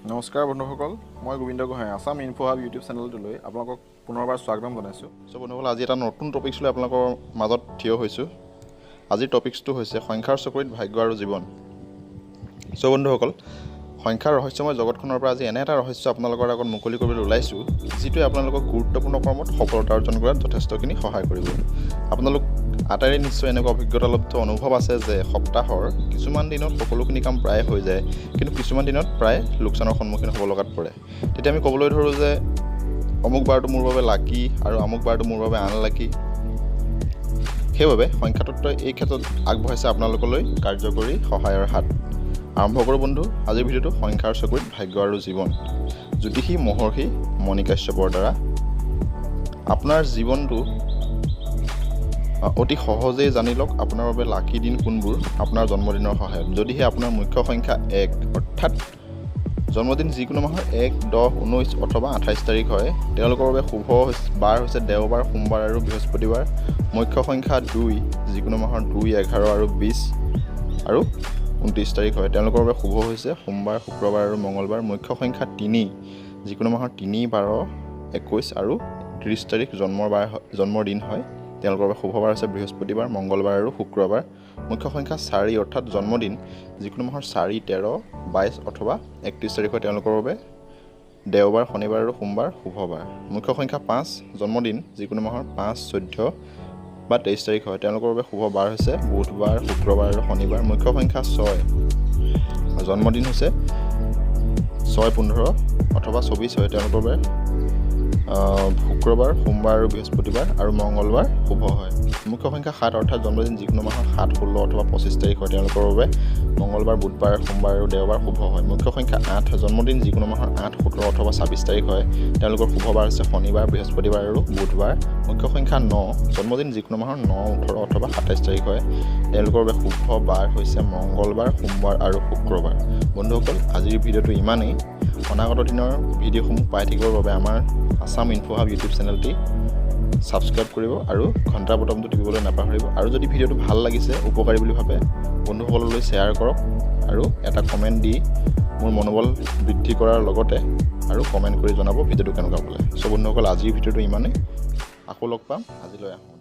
নমস্কাৰ বন্ধুসকল, মই Gobinda Gohain, Assam info hub YouTube চেনেলটোলৈ আপোনালোকক পুনৰবাৰ স্বাগতম জনাইছোঁ। চ' বন্ধুসকল, আজি এটা নতুন টপিকছ লৈ আপোনালোকৰ মাজত থিয় হৈছোঁ। আজিৰ টপিকছটো হৈছে সংখ্যাৰ চকৰিত ভাগ্য আৰু জীৱন। চ' বন্ধুসকল, সংখ্যাৰ ৰহস্যময় জগতখনৰ পৰা আজি এনে এটা ৰহস্য আপোনালোকৰ আগত মুকলি কৰিবলৈ ওলাইছোঁ, যিটোৱে আপোনালোকক গুৰুত্বপূৰ্ণ কৰ্মত সফলতা অৰ্জন কৰাত যথেষ্টখিনি সহায় কৰিব। আপোনালোক আটাইৰে নিশ্চয় এনেকুৱা অভিজ্ঞতালব্ধ অনুভৱ আছে যে সপ্তাহৰ কিছুমান দিনত সকলোখিনি কাম প্ৰায় হৈ যায়, কিন্তু কিছুমান দিনত প্ৰায় লোকচানৰ সন্মুখীন হ'ব লগাত পৰে। তেতিয়া আমি ক'বলৈ ধৰোঁ যে অমুক বাৰটো মোৰ বাবে লাকি আৰু আমুক বাৰটো মোৰ বাবে আনলাকি। সেইবাবে সংখ্যাতত্ত্বই এই ক্ষেত্ৰত আগবঢ়াইছে আপোনালোকলৈ কাৰ্যকৰী সহায়ৰ হাত। আৰম্ভ কৰোঁ বন্ধু আজিৰ ভিডিঅ'টো, সংখ্যাৰ চকৰিত ভাগ্য আৰু জীৱন, জ্যোতিষী মহৰ্ষি মণি কাশ্যপৰ দ্বাৰা। আপোনাৰ জীৱনটো অতি সহজেই জানি লওক আপোনাৰ বাবে লাকি দিন কোনবোৰ আপোনাৰ জন্মদিনৰ সহায়ত। যদিহে আপোনাৰ মুখ্য সংখ্যা 1, অৰ্থাৎ জন্মদিন যিকোনো মাহৰ 1, 10, 19 অথবা 28 তাৰিখ হয়, তেওঁলোকৰ বাবে শুভ বাৰ হৈছে দেওবাৰ, সোমবাৰ আৰু বৃহস্পতিবাৰ। মুখ্য সংখ্যা 2, যিকোনো মাহৰ 2, 11 আৰু 20 আৰু 29 তাৰিখ হয়, তেওঁলোকৰ বাবে শুভ হৈছে সোমবাৰ, শুক্ৰবাৰ আৰু মঙলবাৰ। মুখ্য সংখ্যা 3, যিকোনো মাহৰ 3, 12, 21 আৰু 30 তাৰিখ জন্মৰ বাৰ, জন্মৰ দিন হয়, তেওঁলোকৰ বাবে শুভ বাৰ হৈছে বৃহস্পতিবাৰ, মংগলবাৰ আৰু শুক্ৰবাৰ। মুখ্য সংখ্যা 4, অৰ্থাৎ জন্মদিন যিকোনো মাহৰ 4, 13, 22 অথবা 31 তাৰিখ হয়, তেওঁলোকৰ বাবে দেওবাৰ, শনিবাৰ আৰু সোমবাৰ শুভবাৰ। মুখ্য সংখ্যা 5, জন্মদিন যিকোনো মাহৰ 5, 14 বা 23 তাৰিখ হয়, তেওঁলোকৰ বাবে শুভ বাৰ হৈছে বুধবাৰ, শুক্ৰবাৰ আৰু শনিবাৰ। মুখ্য সংখ্যা 6, জন্মদিন হৈছে 6, 15 অথবা 24 হয়, তেওঁলোকৰ বাবে শুক্ৰবাৰ, সোমবাৰ আৰু বৃহস্পতিবাৰ আৰু মংগলবাৰ শুভ হয়। মুখ্য সংখ্যা 7, অৰ্থাৎ জন্মদিন যিকোনো মাহৰ 7, 16 অথবা 25 তাৰিখ হয়, তেওঁলোকৰ বাবে মংগলবাৰ, বুধবাৰ, সোমবাৰ আৰু দেওবাৰ শুভ হয়। মুখ্য সংখ্যা 8, জন্মদিন যিকোনো মাহৰ 8, 17 অথবা 26 তাৰিখ হয়, তেওঁলোকৰ শুভ বাৰ হৈছে শনিবাৰ, বৃহস্পতিবাৰ আৰু বুধবাৰ। মুখ্য সংখ্যা 9, জন্মদিন যিকোনো মাহৰ 9, 18 অথবা 27 তাৰিখ হয়, তেওঁলোকৰ বাবে শুভ বাৰ হৈছে মংগলবাৰ, সোমবাৰ আৰু শুক্ৰবাৰ। বন্ধুসকল, আজিৰ ভিডিঅ'টো ইমানেই। অনাগত দিনৰ ভিডিঅ'সমূহ পাই থাকিবৰ বাবে আমাৰ আছাম ইনফো হাব ইউটিউব চেনেলটি ছাবস্ক্ৰাইব কৰিব আৰু ঘণ্টা বটমটো টিপিবলৈ নাপাহৰিব। আৰু যদি ভিডিঅ'টো ভাল লাগিছে, উপকাৰী বুলি ভাবে, বন্ধুসকললৈ শ্বেয়াৰ কৰক আৰু এটা কমেণ্ট দি মোৰ মনোবল বৃদ্ধি কৰাৰ লগতে আৰু কমেণ্ট কৰি জনাব ভিডিঅ'টো কেনেকুৱা পালে। চ' বন্ধুসকল, আজিৰ ভিডিঅ'টো ইমানেই। আকৌ লগ পাম, আজিলৈ আহোঁ।